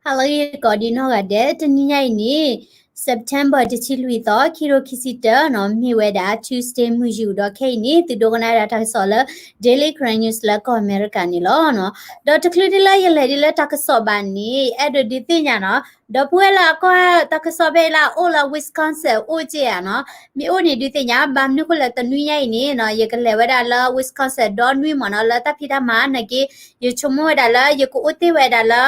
ဟါလၢအဂ့ၤကိးဒံနီၢ်ဂၤဒဲး, တနံၤညါအံၤန့ၣ် September တဆံလွံၢ်သီ ခံကထိခံဆံတၢနီၤ, မ့ၢ်ဝဲဒၣ် Tuesday မုၢ်ယူာ်ဒီးခဲအံၤန့ၣ် သုဒိကနၣ်ဝဲဒၣ်တၢ်ကစီၣ်လၢ Daily Karen News လၢကီၢ်အမဲရကၤန့ၣ်လီၤ. ဒီးတချုးဒ်လၢယလဲၤဒ်လၢတၢ်ကစီၣ်ဘၣ်န့ၣ် အဲၣ်ဒိးဒုးသ့ၣ်ညါနီၤ, ဒီပုၢ်ဝဲၢ်လၢအကွၢ်တၢ်ကစီၣ်ဖဲအံၤလၢအအိၣ်လၢ Wisconsin အိၣ်က့ၢ်ဧါနီၤ, မ့ၢ်အိၣ်န့ၣ်ဒုးသ့ၣ်ညါ, ဘၣ်မနုၤဃိလဲၣ် တနွံညါအံၤန့ၣ်နီၤ ယကလဲၤဝဲဒၣ်လၢ Wisconsin ဒီနွံမ့ၢ်နီၤ, လၢတၢ်ဖံးတၢ်မၤနာ်က့ ယဆိကမိၣ်ဝဲဒၣ်လၢယကအိၣ်တ့ၢ်ဝဲဒၣ်လၢ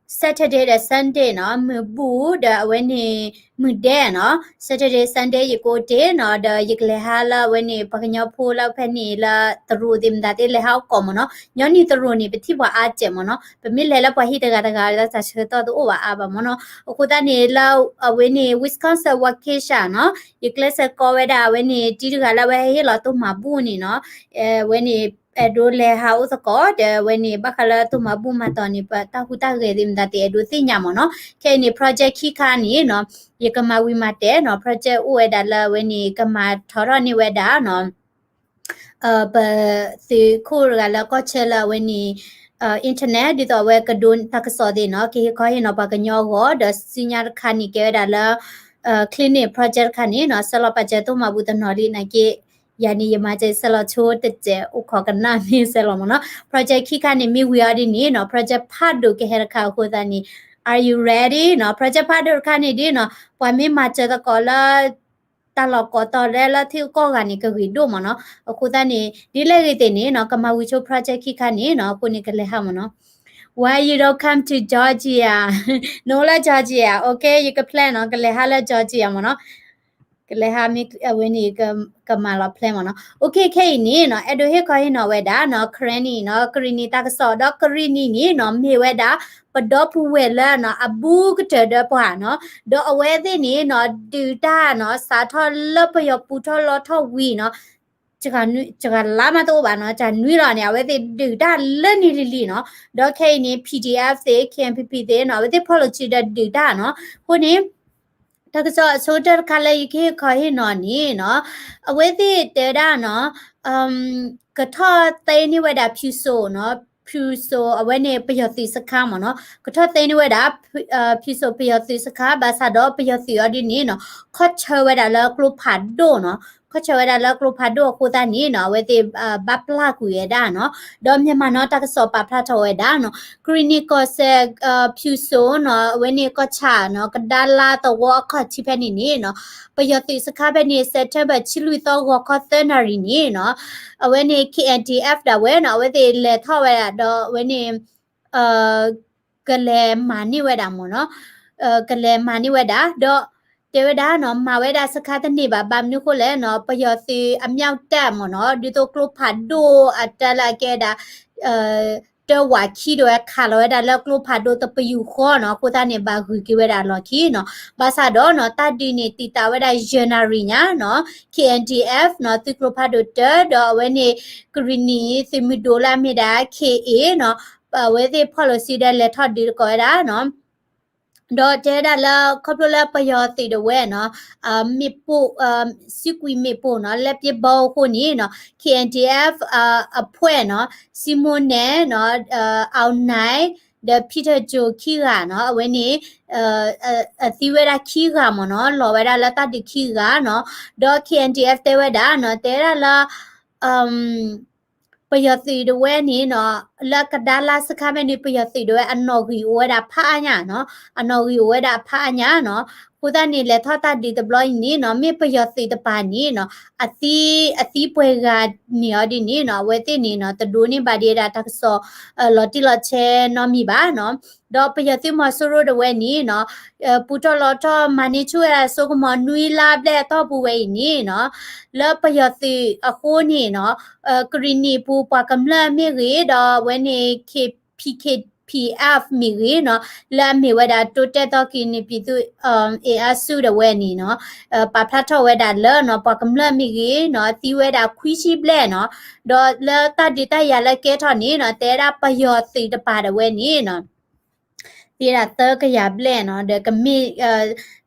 Saturday ဒီး Sunday နီၤ, မုၢ်ဘူၣ်ဒီးအဝဲန့ၣ် မုၢ်ဒဲးနီၤ, Saturday Sunday ယကအိၣ်တ့ၢ်နီၤ, ဒီးယကလဲၤဟးလၢအဝဲန့ၣ် ပှၤကညီဖိလၢဖဲန့ၣ်လၢသရိာ်သ့ၣ်မတၤသ့ၣ်လဲၤဟးအိၣ်ကိးမ့ၢ်နီၤ, ညီနုၢ်သရိာ်န့ၣ် ပထံၣ်ပှၤအါစဲးမ့ၢ်နီၤ, ပမ့ၢ်လဲၤလၢပှၤဟံၣ်တဂၤတဂၤဒီးတၢ်ဆၢကတီၢ်တအိၣ်ဘၣ်အါဘၣ်မ့ၢ်နီၤ, အဃိသတးန့ၣ်လၢအဝဲန့ၣ် Wisconsin Waukesha နီၤ, ယကျဲးစၢးကီဝဲဒၣ်အဝဲန့ၣ် တံၤတဂၤလၢအဝဲဟဲဟ့ၣ်လီၤတိၢ်မၤဘူၣ်န့ၣ်နီၤ, အဝဲန့ၣ် အဲၣ်ဒိးလဲၤဟးအိၣ်သကိး ဒီးအဝဲန့ၣ် ဘၣ်ဃးလၢတိၢ်မၤဘူၣ်မၤတီၤန့ၣ် ပတၢ်ဟူးတၢ်ဂဲၤသ့ၣ်မတၤသ့ၣ် အဲၣ်ဒိးသ့ၣ်ညါမ့ၢ်နီၤ, ခဲအံၤန့ၣ် project ခံခါန့ၣ်နီၤ, ယကမၤဝံၤမၤတဲာ်နီၤ, project အိၣ်ဝဲဒၣ်လၢအဝဲန့ၣ် ကမၤထီထီၣ်န့ၢ်ဝဲဒၣ်နီၤ ပသုးခိၣ်တဂၤလၢကီၢ်ဆၢလၢအဝဲန့ၣ် internet ဒ်သိးအဝဲကဒိတၢ်ကစီၣ်သ့ၣ်နီၤ, ကဟ့ၣ်ခီဟ့ၣ်နီၤပှၤကညီအဂီၢ်, ဒီးဆူညါတခါန့ၣ် ကဲဝဲဒၣ်လၢ clinic project တခါန့ၣ်နီၤ, ဆဲးလီၤပာ်စၢၤတိၢ်မၤဘူၣ်တနီၤလံနာ်က့ ယၤန့ၣ် ယမၤစၢၤဆဲးလီၤဆိတစဲး အိၣ်ခိးကနၣ်မ့ၢ်ဆဲးလီၤမ့ၢ်နီၤ, project ခံခါန့ၣ် မ့ၢ်ဝံၤအီၤဒ်န့ၣ်နီၤ, project ဖးဒိၣ်ကဟဲတခါအဃိသတးန့ၣ် Are you ready နီၤ, project ဖးဒိၣ်တခါန့ၣ်ဒ်နီၤ, ပှၤမ့ၢ်မၤစၢၤသကိးလၢ တၢ်လီၢ်ကိးတီၤလၢလၢထံကီၢ်ဂၤန့ၣ် ကဂ့ၤဒိၣ်မ့ၢ်နီၤ, အဃိသတးန့ၣ် ဒ်လဲၣ်ဂ့ၤသ့ၣ်န့ၣ်နီၤ, ကမၤဝံၤဆိ project ခံခါန့ၣ်နီၤ, အဃိန့ၣ် ကလဲၤဟးမ့ၢ်နီၤ, Why you don't come to Georgia? နအိၣ်လၢ Georgia, okay, ယက plan နီၤ, ကလဲၤဟးလၢ Georgia မ့ၢ်နီၤ, ကလဲၤဟးမ့ၢ်အဝဲန့ၣ် ကမၤလီၤ plan မ့ၢ်နီၤ, okay, ခဲအံၤန့ၣ်နီၤ, အဲၣ်ဒိးဟ့ၣ်ခီဟ့ၣ်နီၤဝဲဒၣ်နီၤ, Karen နီၤ, ကရံၣ်နံၤတၢ်ကစီၣ်ဒီး ကရံၣ်နံၤန့ၣ်နီၤ, မ့ၢ်ဝဲဒၣ် ပဒီပုၢ်ဝဲၢ်လၢနီၤ, အဘူးကတၢၢ်ဒီးပှၤနီၤ, ဒီးအဝဲသ့ၣ်န့ၣ်နီၤ, ဒုးတၢ်နီၤ, စးထီၣ်လၢပယီၤပူၤထီၣ်လီၤထီၣ်ဝံၤနီၤ, စှၤလါမးတအိၣ်ဘၣ်နီၤ, စှၤနွံလီၤန့ၣ် အဝဲသ့ၣ်ဒုးတၢ်လၢန့ၣ်လံၤလံၤနီၤ, ဒီးခဲအံၤန့ၣ် P D F သ့ၣ် K N P P သ့ၣ်နီၤ, အဝဲသ့ၣ်ဖီၣ်လိာ်စုဒီးဒုးတၢ်နီၤ, အဃိန့ၣ် တၢ်ကစီၣ်အဆိကတၢၢ်တခါလၢယကဟ့ၣ်ခီဟ့ၣ်နီၤန့ၣ်နီၤ, အဝဲသ့ၣ်တဲဒၣ်နီၤ, ကထီၣ်သ့န့ၢ်ဝဲဒၣ် ဖၠူစိၤနီၤ, ဖၠူစိၤ အဝဲန့ၣ်ပယီၤသုးစခါမ့ၢ်နီၤ, ကထီၣ်သ့န့ၢ်ဝဲဒၣ် ဖၠူစိၤပယီၤသုးစခါ, ဘၣ်ဆၣ်ဒီးပယီၤသုးအီၤဒ်န့ၣ်နီၤ, ခီၣ်ဆၢဝဲဒၣ်လၢကျိဖးဒိၣ်နီၤ, ခီၣ်ဆၢဝဲဒၣ်လၢကျိဖးဒိၣ်အဃိသတးန့ၣ်နီၤ, အဝဲသ့ၣ်ဘၣ်ပျၢ်ကွံာ်ဝဲဒၣ်နီၤ, ဒီး Myanmar Now တၢ်ကစီၣ်ပာ်ဖျါထီၣ်ဝဲဒၣ်နီၤ, ကရံၣ်နံၤကီၢ်စဲၣ် ဖၠူစိၤနီၤ, အဝဲန့ၣ်ကီၢ်ဆၣ်နီၤ, ကဒါလါသဝီအခီၣ်ထံးဖဲန့ၣ်န့ၣ်နီၤ, ပယီၤသုးစခါဖဲန့ၣ် September ဆံလွံၢ်သီ ဂီၤခီသၢနၣ်ရံၣ်န့ၣ်နီၤ, အဝဲန့ၣ် K N D F ဒၣ်ဝဲနီၤ, အဝဲသ့ၣ်လဲၤထီၣ်ဝဲဒၣ်ဒီးအဝဲန့ၣ် ကလဲၤမၤန့ၢ်ဝဲဒၣ်မ့ၢ်နီၤ, ကလဲၤမၤန့ၢ်ဝဲဒၣ်, ဒီးတဲဝဲဒၣ်နီၤ, မၤဝဲဒၣ်စခါတန့ၢ်ဘၣ်, ဘၣ်မနုၤဃိလဲၣ်နီၤ, ပယီၤသုးအမြောက်တပ်မ့ၢ်နီၤ, ဒ်သိးကျိဖးဒိၣ်အတၢ်လၢအကဲဝဲဒၣ် တၢဝးခံဒိၣ်ဝဲခးလီၤဝဲဒၣ်လၢကျိဖးဒိၣ်တပယူာ်ဃီနီၤ, အဃိသတးန့ၣ် ဘၣ်ဂုာ်က့ၤဝဲဒၣ်အလီၢ်ခံနီၤ, ဘၣ်ဆၣ်ဒီးနီၤ, တၢ်ဒုးန့ၣ် တံာ်တာ်ဝဲဒၣ်ယဲၢ်နၣ်ရံၣ်ညါနီၤ, K N D F နီၤ, သုးကျိဖးဒိၣ်တၢ ဒီးအဝဲန့ၣ် ကရံၣ်နံၤသုးမုၢ်ဒိၣ်လၢအမ့ၢ်ဒၣ် K A နီၤ, အဝဲသ့ၣ်ဖီၣ်လိာ်စုဒီးလဲၤထီၣ်ဒုးသကိးဝဲဒၣ်နီၤ, ဒီးတဲဝဲဒၣ်လၢခီဖျိလၢပယီၤသုးဒၣ်ဝဲနီၤ, မ့ၣ်ပိၢ်, စံးကွံာ်မ့ၣ်ပိၢ်နီၤ, လၢပျ့ဘီအဃိန့ၣ်နီၤ, K N D F အဖွဲ့နီၤ, စံမိၣ်နဲၣ်နီၤ, အောင်နိုင် ဒီး ဖံထၢၣ်ကၠိၤခံဂၤနီၤ, အဝဲန့ၣ် အသံဝဲဒၣ်ခံဂၤမ့ၢ်နီၤ, လီၤဝဲဒၣ်လၢတၢ်ဒုးခံဂၤနီၤ, ဒီး K N D F တဲဝဲဒၣ်နီၤ, တဲဝဲဒၣ်လၢ ပယီၤသုးဒၣ်ဝဲန့ၣ်နီၤ, လၢကဒါလါစခါဖဲန့ၣ် ပယီၤသုးဒၣ်ဝဲအနီၣ်ဂံၢ်အိၣ်ဝဲဒၣ်ဖးအါညါနီၤ, အနီၣ်ဂံၢ်အိၣ်ဝဲဒၣ်ဖးအါညါနီၤ, အဃိသတးန့ၣ် လဲၤထီၣ်တၢ်ဒုးတဘျီအံၤန့ၣ်နီၤ, မ့ၢ်ပယီၤသုးတပၤန့ၣ်နီၤ, အသံ, အသံပှဲၤဂၤန့ၣ်အီၤဒ်န့ၣ်နီၤ, အဝဲသ့ၣ်န့ၣ်နီၤ, တဒိးန့ၢ်ဘၣ်ဒံးဝဲဒၣ်တၢ်ကစီၣ် လီၤတံၢ်လီၤဆဲးနီတမံၤဘၣ်နီၤ, ဒီးပယီၤသုးမီၤစိရိၤဒၣ်ဝဲန့ၣ်နီၤ, ပူထီၣ်လီၤထီၣ်မၤန့ၢ်ဆူၣ်ဝဲဒၣ် စိကမီၤနွံလါဘျဲၣ်အတီၢ်ပူၤဝဲအံၤန့ၣ်နီၤ, လၢပယီၤသုးအဃိန့ၣ်နီၤ, ကရံၣ်နံၣ်ပူၤပှၤကမျၢၢ်မ့ၢ်ဂ့ၤ, ဒီးအဝဲန့ၣ် K P K P F မ့ၢ်ဂ့ၤနီၤ, လၢအမ့ၢ်ဝဲဒၣ် တိုးတက်သောကရင်နီပြည်သူ့အင်အားစု ဒၣ်ဝဲန့ၣ်နီၤ, ပာ်ဖျါထီၣ်ဝဲဒၣ်လၢနီၤ, ပှၤကမျၢၢ်မ့ၢ်ဂ့ၤနီၤ, သံဝဲဒၣ်ခွံဆံဘျဲၣ်နီၤ, ဒီးလၢတၢ်ဒုးတၢ်ယၤလၢကဲထီၣ်န့ၣ်နီၤ, တဲဝဲဒၣ်ပယီၤသုးတပၤဒၣ်ဝဲန့ၣ်နီၤ သံဝဲဒၣ်သၢကယၤဘျဲၣ်နီၤ, ဒီးကမ့ၢ်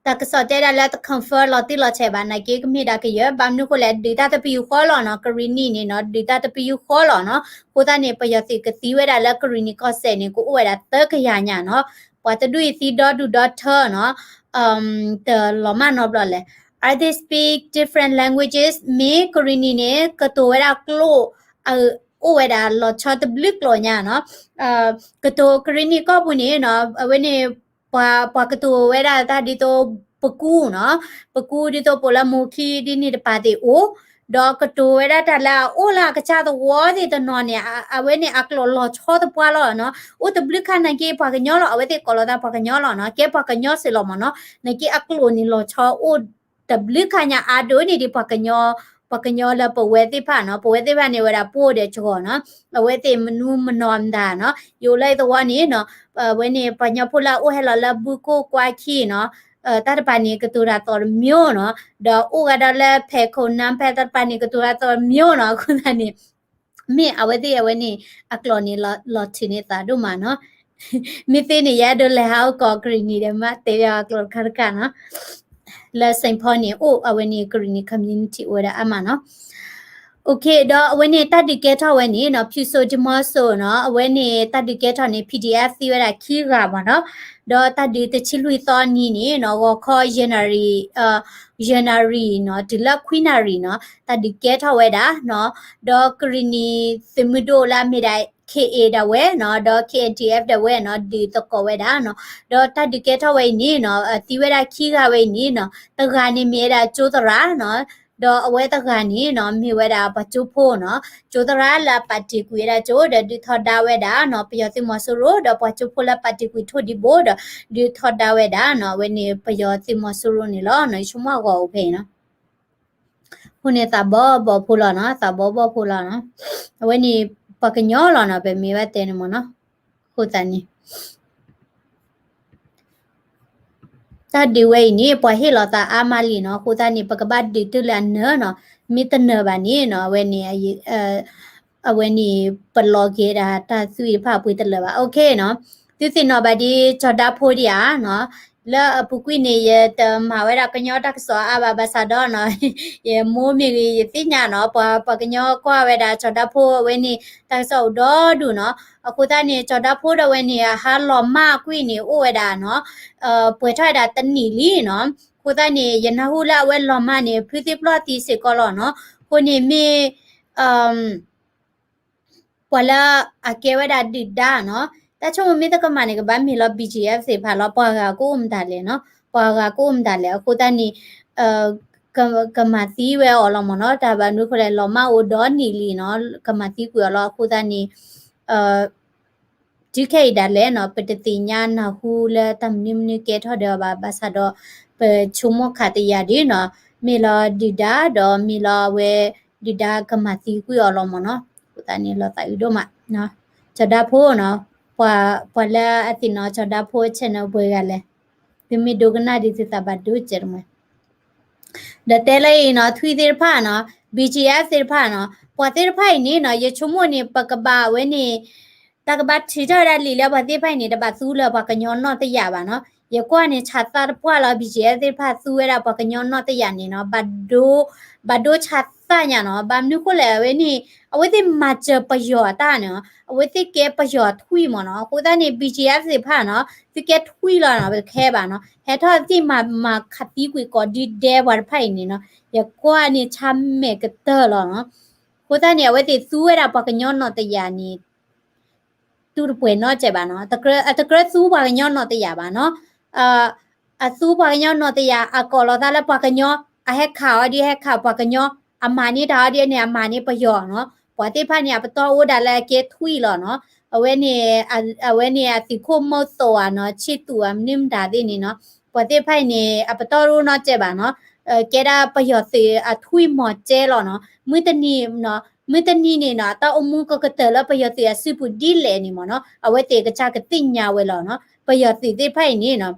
တၢ်ကစီၣ်တဲဒၣ်လၢတ confirm လီၤတံၢ်လီၤဆဲးဘၣ် နာ်က့ကမ့ၢ်ဒၣ်ကယၢၤ, ဘၣ်မနုၤဃိလဲၣ် ဒုးတၢ်တပယူာ်ဃီလီၤနီၤ, ကရံၣ်နံၣ်န့ၣ်နီၤ ဒုးတၢ်တပယူာ်ဃီလီၤနီၤ, အဃိသတးန့ၣ် ပယီၤသုးကသံဝဲဒၣ်လၢကရံၣ်နံၣ်ကီၢ်စဲၣ်န့ၣ် ကအိၣ်ဝဲဒၣ်သၢကယၤညါနီၤ, ပှၤတဒူၣ်အံၤသံဒီဒူၣ်ဒီထၢနီၤ, တလီၤမၢ်နီတဘျီလဲၣ်. Are they speak different languages? မ့ၢ်ကရံၣ်နံၣ်န့ၣ် ကတိၤဝဲဒၣ်ကျိာ် အိၣ်ဝဲဒၣ်လီၤဆီတဘျုးကျိာ်ညါနီၤ, ကတိၤကရံၣ်နံၣ်ကီၢ်ပူၤန့ၣ်နီၤ အဝဲန့ၣ် ပှၤ ပှၤကတိၤဝဲဒၣ်တၢ်ဒ်သိးပကူနီၤ, ပကူဒ်သိးပိာ်လၢမိၢ်ခံဒ်န့ၣ်တပၤသ့ၣ်အိၣ်, ဒီးကတိၤဝဲဒၣ်တၢ်လၢအအိၣ်လၢအကစၢ်သဝီသ့ၣ်တနီၤန့ၣ် အ အဝဲန့ၣ်အကျိာ်လီၤဆီသပှၢ်လီၤနီၤ, အိၣ်တဘျုးခါနာ်က့ပှၤကညီလီၤ, အဝဲသ့ၣ်ကိးလီၤသးပှၤကညီလီၤနီၤ, ကဲပှၤကညီစ့ၢ်လီၤမၢ်နီၤ, နာ်က့အကျိာ်န့ၣ်လီၤဆီအိၣ် တဘျုးခါညါအါဒိၣ်န့ၣ်ဒ်ပှၤကညီ, ပှၤကညီလၢပဝဲသ့ၣ်တဖၣ်နီၤ, ပဝဲသ့ၣ်တဖၣ်န့ၣ်ဝဲဒၣ်ပအိၣ်ဒီးစှီၤနီၤ, အဝဲသ့ၣ်မနုၤမနီၤမတၤနီၤ, ယအိၣ်လၢယသဝီန့ၣ်နီၤ, အဝဲန့ၣ် ပှၤကညီဖိလၢအအိၣ်ဟဲလီၤလၢဘုကိၣ်ကွါခံနီၤ, တၢ်တပၤန့ၣ်ကတိၤတၢ်သီတမံၤနီၤ, ဒီးအိၣ်ဂၤဒီးလၢဖဲခိၣ်နၢ်ဖဲတၢ်တပၤန့ၣ် ကတိၤတၢ်သီတမံၤနီၤ, အဃိသတးန့ၣ် မ့ၢ်အဝဲသ့ၣ်အဝဲန့ၣ် အကျိာ်န့ၣ်လီၤထုးန့ၢ်သးဒိၣ်မးနီၤ, မ့ၢ်သ့န့ၣ် ယအဲၣ်ဒိးလဲၤဟးအိၣ်ကိးကရံၣ်နံၣ်ဒီးမး တဲဘၣ်အကျိာ်တခါတခါနီၤ, လၢစ့ၣ်ဖီန့ၣ် အိၣ်အဝဲန့ၣ် ကရံၣ်နံၣ် community အိၣ်ဝဲဒၣ်အါမးနီၤ. โอเค ဒီးအဝဲန့ၣ်တၢ်ဒုးကဲထီၣ်ဝဲန့ၣ်နီၤ ဖၠူစိၤဒံမီစိၤနီၤ အဝဲန့ၣ်တၢ်ဒုးကဲထီၣ်န့ၣ် PDF သံဝဲဒၣ်ခံဂၤမးနီၤ, ဒီးတၢ်ဒုးတဆံလွံၢ်သီနံၤန့ၣ်နီၤ ဂီၤခီယဲၢ်နၣ်ရံၣ် ယဲၢ်နၣ်ရံၣ်နီၤ တုၤလၢခွံနၣ်ရံၣ်နီၤ တၢ်ဒုးကဲထီၣ်ဝဲဒၣ်နီၤ, ဒီးကရံၣ်နံၣ်သုးမုၢ်ဒိၣ်လၢအမ့ၢ်ဒၣ် K A ဒၣ်ဝဲနီၤ ဒီး K N D F ဒၣ်ဝဲနီၤ ဒုးသကိးဝဲဒၣ်နီၤ, ဒီးတၢ်ဒုးကဲထီၣ်ဝဲအံၤန့ၣ်နီၤ သံဝဲဒၣ်ခံဂၤဝဲအံၤန့ၣ်နီၤ တဂၤန့ၣ်မ့ၢ်ဝဲဒၣ်ကၠိသရၣ်နီၤ, ဒီးအဝဲတဂၤန့ၣ်နီၤ မ့ၢ်ဝဲဒၣ်ပှၤကၠိဖိနီၤ, ကၠိသရၣ်လၢအပာ်တ့ၢ်ကွံာ်ဝဲဒၣ်ကၠိ ဒီးဒုးထီဒါဝဲဒၣ်နီၤ ပယီၤသုးမီၤစိရိၤ ဒီးပှၤကၠိဖိလၢပာ်တ့ၢ်ကွံာ်ထိၣ်ဒံးဘိဒီး ဒုးထီဒါဝဲဒၣ်နီၤ အဝဲန့ၣ်ပယီၤသုးမီၤစိရိၤန့ၣ်လီၤနီၤ ယဆိကမိၣ်အဂီၢ်အိၣ်ဖဲအံၤနီၤ အဃိန့ၣ်သးဘီဘီဖိလီၤနီၤ သးဘီဘီဖိလီၤနီၤ, အဝဲန့ၣ် ပှၤကညီလီၤနီၤ ပမ့ၢ်ဘၣ်တဲန့ၣ်မ့ၢ်နီၤ, အဃိသတးန့ၣ် တၢ်ဒုးဝဲအံၤန့ၣ် ပှၤဟ့ၣ်လီၤသးအါမးလံနီၤ, အဃိသတးန့ၣ် ပကဘၣ်ဒုးတုၤလၢအနၢၤနီၤ, မ့ၢ်တနၢၤဘၣ်န့ၣ်နီၤ အဝဲန့ၣ် အဝဲန့ၣ် ပလီၤက့ၤဒၣ်တၢ်သွံၣ်တဖၣ်အပှ့ၤတလၢာ်ဘၣ် OK နီၤ, သုသ့ၣ်နီၣ်ဘၣ်ဒ်ကၠီၤဒါဖိဒံးဧါနီၤ, လၢအပူၤကွံာ်န့ၣ် ယတမၤဝဲဒၣ်ကညီတၢ်ကစီၣ်အါဘၣ် ဘၣ်ဆၣ်ဒီးနီၤ ယမိၢ်မ့ၢ်ဂ့ၤ ယသ့ၣ်ညါနီၤ ပှၤ ပှၤကညီကွၢ်ဝဲဒၣ်ကၠီၤဒါဖိအဝဲန့ၣ် တၢ်ကစီၣ်အိၣ်ဒီဒူၣ်နီၤ, အဃိသတးန့ၣ် ကၠီၤဒါဖိဒီးဝဲန့ၣ် အဟးလီၤမၢ်ကွံာ်န့ၣ် အိၣ်ဝဲဒၣ်နီၤ ပှဲၤထီၣ်ဝဲဒၣ်တနံၣ်လံနီၤ, အဃိသတးန့ၣ် ယနၢ်ဟူလၢအဝဲလီၤမၢ်န့ၣ် ဖုသံပျီၢ်သံစ့ၢ်ကီးလီၤနီၤ, အဃိန့ၣ်မ့ၢ် ပှၤလၢအကဲဝဲဒၣ်ဒုၣ်ဒါနီၤ, တၢ်ဆိကမိၣ်မ့ၢ်တကမၣ်န့ၣ် ကဘၣ်မ့ၢ်လီၤ BGF သ့ၣ်တဖၣ်လီၤ, ပှၤဂၤကအိၣ်မတၤလဲၣ်နီၤ, ပှၤဂၤကအိၣ်မတၤလဲၣ်, အဃိသတးန့ၣ် ကမၤသံဝဲအီၤလီၤမ့ၢ်နီၤ, တၢ်ဘၣ်မနုၤဃိလဲၣ် လီၤမၢ်အိၣ်ဒီနံၣ်လံနီၤ, ကမၤသံကွံာ်အီၤလီၤ, အဃိသတးန့ၣ် တုၤခဲအံၤဒၣ်လဲာ်နီၤ ပတသ့ၣ်ညါနၢ်ဟူလၢတၢ်မနုၤမနုၤကဲထီၣ်ဒီးအီၤဘၣ်, ဘၣ်ဆၣ်ဒီး ပဆိကမိၣ်ခးတယာ်ဒ်နီၤ မ့ၢ်လီၤဒုၣ်ဒါ ဒီးမ့ၢ်လီၤအဝဲဒုၣ်ဒါကမၤသံကွံာ်အီၤလီၤမ့ၢ်နီၤ, အဃိသတးန့ၣ် လီၤသးအုးဒိၣ်မး, ကၠီၤဒါဖိနီၤ, ပှၤ ပှၤလၢအသ့ၣ်နီၣ်ကၠီၤဒါဖိ channel ပှဲၤဂၤလဲၣ်, သုမ့ၢ်ဒိကနၣ်ဒ်သုသးဘၣ်ဒိကဲးတမံၤ ဒီးတဲလၢအံၤနီၤ ထွံၣ်သ့ၣ်တဖၣ်နီၤ BGF သ့ၣ်တဖၣ်နီၤ ပှၤသ့ၣ်တဖၣ်အံၤန့ၣ်နီၤ ယဆိကမိၣ်န့ၣ် ပကဘၣ်ဝဲန့ၣ် တၢ်ကဘၣ်ထုးထီၣ်ဝဲဒၣ်လံာ်လၢပှၤသ့ၣ်တဖၣ်အံၤန့ၣ် တဘၣ်သူလၢပှၤကညီနီၢ်တယာ်ဘၣ်နီၤ. ယကွၢ်န့ၣ် ဆးသၣ်တပှၢ်လီၤ BGF သ့ၣ်တဖၣ်သူဝဲဒၣ်ပှၤကညီနီၢ်တယာ်န့ၣ်နီၤ ဘၣ်ဒိ ဘၣ်ဒိဆးသၣ်ညါနီၤ. ဘၣ်မနုၤဃိလဲၣ် အဝဲန့ၣ် အဝဲသ့ၣ်မၤစၢၤပယီၤအတၢ်န့ၣ် အဝဲသ့ၣ်ကဲပယီၤထွံၣ်မ့ၢ်နီၤ. အဃိသတးန့ၣ် BGF သ့ၣ်တဖၣ်နီၤ သုကဲထွံၣ်လီၤနီၤ ပတခဲဘၣ်နီၤ. ဟဲထီၣ်သ့ၣ်မၤ မၤခးသံကွံာ်ကိးဒုဒဲပှၤတဖၣ်အံၤန့ၣ်နီၤ ယကွၢ်န့ၣ်ဆါမဲာ်ကတၢၢ်လီၤနီၤ. အဃိသတးန့ၣ် အဝဲသ့ၣ်သူဝဲဒၣ်ပှၤကညီနီၢ်တယာ်န့ၣ် တူၢ်တပှဲၤနီတစဲးဘၣ်နီၤ. အတကြၢးသူပှၤကညီနီၢ်တယာ်ဘၣ်နီၤ. အသူပှၤကညီနီၢ်တယာ် အကိးလီၤသးလၢပှၤကညီ အဟဲခးအီၤဒ်ဟဲခးပှၤကညီ အမၤန့ၢ်တၢ်အီၤဒ်န့ၣ် အမၤန့ၢ်ပယီၤနီၤ. ပှၤသ့ၣ်တဖၣ်န့ၣ် အပတီၢ်အိၣ်ဒၣ်လၢအကဲထွံၣ်လီၤနီၤ. အဝဲန့ၣ် အဝဲန့ၣ်အသုးခိၣ်မုၢ်သိးဧါနီၤ ဆ့ၣ်သူးဧါ မနုၤမတၤသ့ၣ်န့ၣ်နီၤ. ပှၤသ့ၣ်တဖၣ်အံၤန့ၣ် အပတီၢ်အိၣ်နီတစဲးဘၣ်နီၤ. ကဲဒၣ်ပယီၤသုးအထွံၣ်မီၤကဲလီၤနီၤ. မုၢ်တနံၤနီၤ မုၢ်တနံၤန့ၣ်နီၤ တၢ်အိၣ်မူကကတၢၢ်လၢပယီၤသုးအစုပူၤဒ်လဲၣ်န့ၣ်မ့ၢ်နီၤ အဝဲသ့ၣ်ကစၢ်ကသ့ၣ်ညါဝဲလီၤနီၤ. ပယီၤသုးသ့ၣ်တဖၣ်အံၤန့ၣ်နီၤ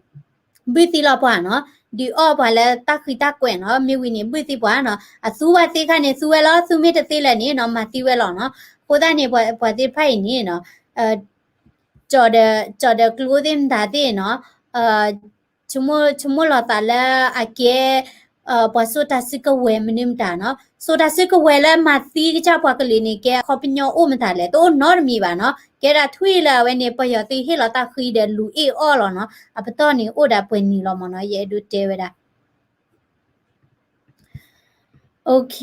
ဘုၣ်သံလီၤပှၤနီၤ ဒုးအီၣ်ပှၤလၢတၢ်ဃံတၢ်ကွဲးနီၤ. မ့ၢ်ဝံၤန့ၣ် ဘုၣ်သံပှၤနီၤ အသူဝဲသ့ၣ်တခါန့ၣ် သူဝဲလီၤ သူမ့ၢ်တသ့လၢာ်န့ၣ်နီၤ မၤသံဝဲလီၤနီၤ. အဃိသတးန့ၣ် ပှၤသ့ၣ်တဖၣ်အံၤန့ၣ်နီၤ ကၠီၣ်ဒီး ကၠီၣ်ဒီးကျိသ့ၣ်မတၤသ့ၣ်နီၤ, ဆိကမိၣ်လီၤသးလၢအကဲ ပှၤစိာ်တၢ်စုကဝဲၤမနုၤမတၤနီၤ, စိာ်တၢ်စုကဝဲၤလၢမၤသံကစၢ်ပှၤကလုာ်န့ၣ် ကဲအခီပညီအိၣ်မတၤလဲၣ်, တအိၣ်နီတမံၤဘၣ်နီၤ, ကဲဒၣ်ထွံၣ်လၢအဝဲန့ၣ် ပယီၤသုးဟ့ၣ်လီၤတၢ်ဃံဒီးလူၤအ့ၣ်အီၣ်လီၤနီၤ, အပတီၢ်န့ၣ်အိၣ်ဒၣ်ပှဲၤနံၤလီၤမ့ၢ်နီၤ, ယအဲၣ်ဒိးတဲဝဲဒၣ် OK,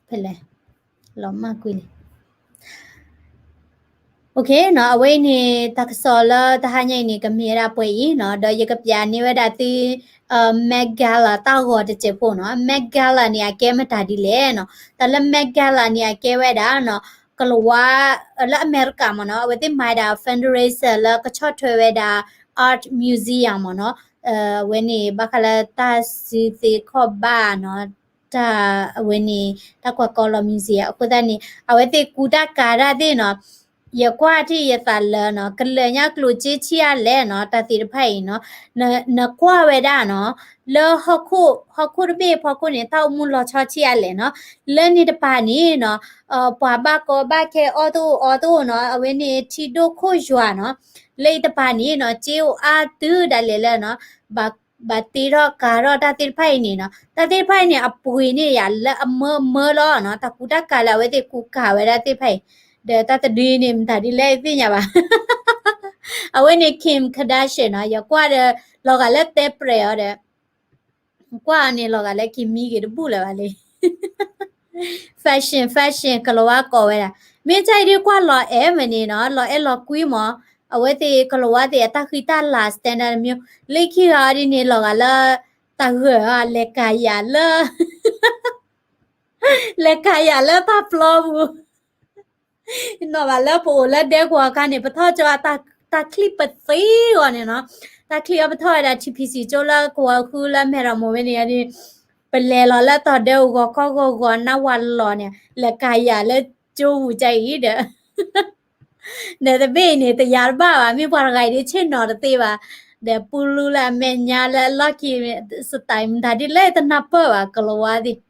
ဖဲလဲၣ်, လီၤမၢ်ကွံာ်လံ. OK နီၤ, အဝဲအံၤန့ၣ် တၢ်ကစီၣ်လၢတဟါညါအံၤန့ၣ် ကမ့ၢ်ဝဲဒၣ်ပှဲၤအံၤနီၤ, ဒီးယကပျးန့ၢ်ဝဲဒၣ်သု Met Gala တၢ်ဂီၤတစဲးဖိနီၤ, Met Gala န့ၣ် အကဲမတၤဒ်လဲၣ်နီၤ, တၢ်လၢ Met Gala န့ၣ် အကဲဝဲဒၣ်နီၤ, ကလၤဝါ လၢအမဲရကၤမ့ၢ်နီၤ, အဝဲသ့ၣ်မၤဝဲဒၣ် fundraiser လၢကဆီၣ်ထွဲဝဲဒၣ် Art Museum မ့ၢ်နီၤ, အဝဲန့ၣ် ဘၣ်ဃးလၢတၢ်စုသ့ခီၣ်ဘၣ်နီၤ, တၢ်အဝဲန့ၣ် တၢ်ကွၢ်ကီလီၤ museum အဃိသတးန့ၣ် အဝဲသ့ၣ်ကူတၢ်ကၤတၢ်သ့ၣ်နီၤ, ယကွၢ်ထံၣ်ယသးလၢနီၤ, ကလၢာ်ညါကျိၣ်စ့ဆံးအါလဲၣ်နီၤ, တၢ်သ့ၣ်တဖၣ်အံၤနီၤ, နကွၢ်ဝဲဒၣ်နီၤ, လၢဟီၣ်ခိၣ် ဟီၣ်ခိၣ်တဘ့ၣ်ဖီခိၣ်န့ၣ် တၢ်အိၣ်မူလီၤဆီဆံးအါလဲၣ်နီၤ, လၢန့ၣ်တပၤန့ၣ်နီၤ, ပှၤဘၣ်ကီဘၣ်ခဲအီၣ်တအိၣ်အီတအိၣ်နီၤ, အဝဲန့ၣ်ထံဒိၣ်ခိၣ်ယွၤနီၤ, လၢအံၤတပၤန့ၣ်နီၤ, စ့အိၣ်အါတုၤဒၣ်လဲာ်လၢနီၤ, ဘၣ်တ့ထီၣ်ကၤထီၣ်တၢ်သ့ၣ်တဖၣ်အံၤန့ၣ်နီၤ, တၢ်သ့ၣ်တဖၣ်အံၤန့ၣ် အပှ့ၤန့ၢ်ယၤလၢအမၢမၢလီၤနီၤ, တၢ်ကူတၢ်ကၤလၢအဝဲသ့ၣ်ကူကၤဝဲဒၣ်သ့ၣ်တဖၣ်အံၤ, ဒီးတၢ်တဒုအံၤန့ၣ် မတၤဒ်လဲၣ်သ့ၣ်ညါဘၣ်, အဝဲန့ၣ် Kim Kardashian နီၤ, ယကွၢ်ဒီး လီၤဂာ်လၢတဲပြဲၤအီၤဒီး ကွၢ်အီၤန့ၣ် လီၤဂာ်လၢက့ၤမံဂ့ၤတဘူၣ်လၢၤဘၣ်လံ fashion fashion ကလၤဝါကိးဝဲဒၣ်, မ့ၢ်တၢ်အံၤဒ်ကွၢ်လီၤအဲၣ်မ့ၢ်န့ၣ်နီၤ, လီၤအဲၣ်လီၤကွံမး, အဝဲသ့ၣ်ကလၤဝါသ့ၣ်အတၢ်ဃံတၢ်လၤ standard တမျိုး, လၢခံဂၤအီၤဒ်န့ၣ် လီၤဂာ်လၢ တၢ်ဂၢၢ်အီၤ လဲၤကၤယၤလၢ လဲၤကၤယၤလၢတၢ်ပျီပူၤ နီၢ်ဘၣ်လၢပအိၣ်လၢဒဲကဝီၤအခါန့ၣ် ပထီၣ်ကၠိအတၢ်ချံပသ့ဂီၤန့ၣ်နီၤ, တၢ်ချံအီၤပထီၣ်ဝဲဒၣ် T P C ကၠိလၢကဝီၤဃုလၢမဲၢ်ရမိၢ်ဝဲန့ၣ်ဒီး ပလဲၤလီၤလၢတီၤဒၢဂီၤခီဂီၤဂီၤနၢ်ဝးလီၤန့ၣ် လဲၤကၤယၤလၢကၠိပူၤကါအံၤဒီး ဒီးတဘ့ၣ်အံၤန့ၣ် တယၤတဘၣ်ဘၣ်, မ့ၢ်ပှၤတဂၤအံၤဒ်ဆ့ၣ်နီၤတသ့ဘၣ်, ဒီးပူလူလၢအမဲာ်ညါလၢအလီၢ်ခံ style မတၤဒ်လဲၣ်တနၢ်ပၢၢ်ဘၣ် ကလၤဝါသ့ၣ်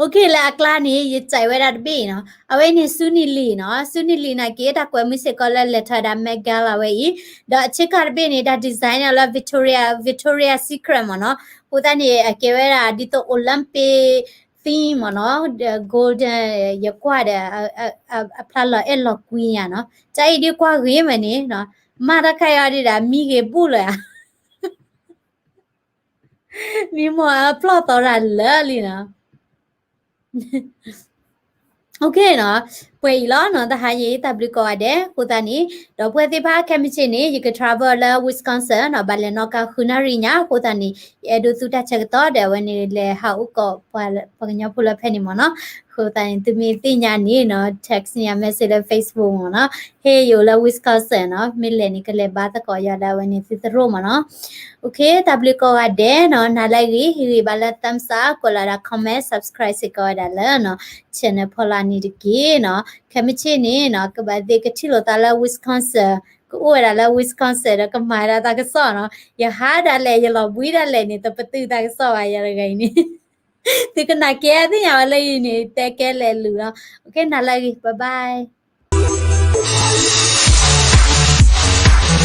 OK လၢအကျါန့ၣ် ယစံးဝဲဒၣ်တဘ့ၣ်နီၤ, အဝဲန့ၣ် Suni Lee နီၤ, Suni Lee နာ်က့ တၢ်ကွဲမုာ်စ့ၢ်ကီးလၢလဲၤထီၣ်ဝဲဒၣ် Met Gala ဝဲအံၤ, ဒီးအဆ့ကၤတဘ့ၣ်န့ၣ် တၢ် design န့ၣ်လၢ Victoria, Victoria Secret မ့ၢ်နီၤ, အဃိသတးန့ၣ် အကဲဝဲဒၣ်ဒ်သိး Olympic theme မ့ၢ်နီၤ, ဒီး golden ယကွၢ်ဒီး အဖျါလီၤအဲၣ်လီၤကွံယၤနီၤ, ကအံၤဒ်ကွၢ်ဂ့ၤမ့ၢ်န့ၣ်နီၤ, မၤတၢ်ခါအံၤဒ်ဒၣ်မံဂ့ၤဘူၣ်လၢၤဧါ မံမီၢ်အဖျီၣ်သီတၢ်လၢာ်လံနီၤ. OK နီၤ, ပှဲၤအံၤလီၤနီၤ, တဟါအံၤတၢ်ဘျုးကိးဂၤဒဲးအဃိသတးန့ၣ်, ဒီးပှဲၤသ့ၣ်တဖၣ်ခဲမုၢ်ဆ့ၣ်န့ၣ် ယက travel လၢ Wisconsin နီၤ, ဘၣ်လဲၤနီၣ်ကါဃုနၣ်ရံၣ်ညါအဃိသတးန့ၣ် ယအဲၣ်ဒိးသူတၢ်ဆၢကတီၢ်ဒီးအဝဲန့ၣ်လဲၤဟးအိၣ်ကိးပှၤ ပှၤကညီဖိလၢဖဲန့ၣ်မ့ၢ်နီၤ, အဃိသတးန့ၣ် သုမ့ၢ်သ့ၣ်ညါန့ၣ်နီၤ text န့ၢ်ယၤ message လၢ Facebook မ့ၢ်နီၤ, ဟ့ၣ်ယိၤလၢ Wisconsin နီၤ, မ့ၢ်လဲၤန့ၣ် ကလဲၤဘါသကိးယၤဒီးအဝဲန့ၣ်သုသရိာ်မ့ၢ်နီၤ. OK တၢ်ဘျုးကိးဂၤဒဲးနီၤ, နၤလၢအဂ့ၤ ဟ့ၣ်ဂံၢ်ဘါလၢ thumbs up ကွဲးလီၤဒၣ် comment, subscribe စ့ၢ်ကီးဝဲဒၣ်လၢ channel ဖီလာ်န့ၣ်တက့ၢ်နီၤ, ခဲမုၢ်ဆ့ၣ်န့ၣ်နီၤ ကဘၣ်သ့ၣ်ကထံၣ်လိာ်သးလၢ Wisconsin, ကအိၣ်ဝဲဒၣ်လၢ Wisconsin ဒီးကမၤဝဲဒၣ်တၢ်ကစီၣ်နီၤ, ယဟးဒၣ်လဲာ် ယလီၤဘှံးဒၣ်လဲာ်န့ၣ် တပတုာ်တၢ်ကစီၣ်ဘၣ် ယၤတဂၤအံၤန့ၣ် သုကနၣ်ကဲသ့ၣ်ညါဝဲလၢအံၤန့ၣ် တဲကဲလဲၤလူၤလီၤ. OK နၤလၢအဂ့ၤ bye bye.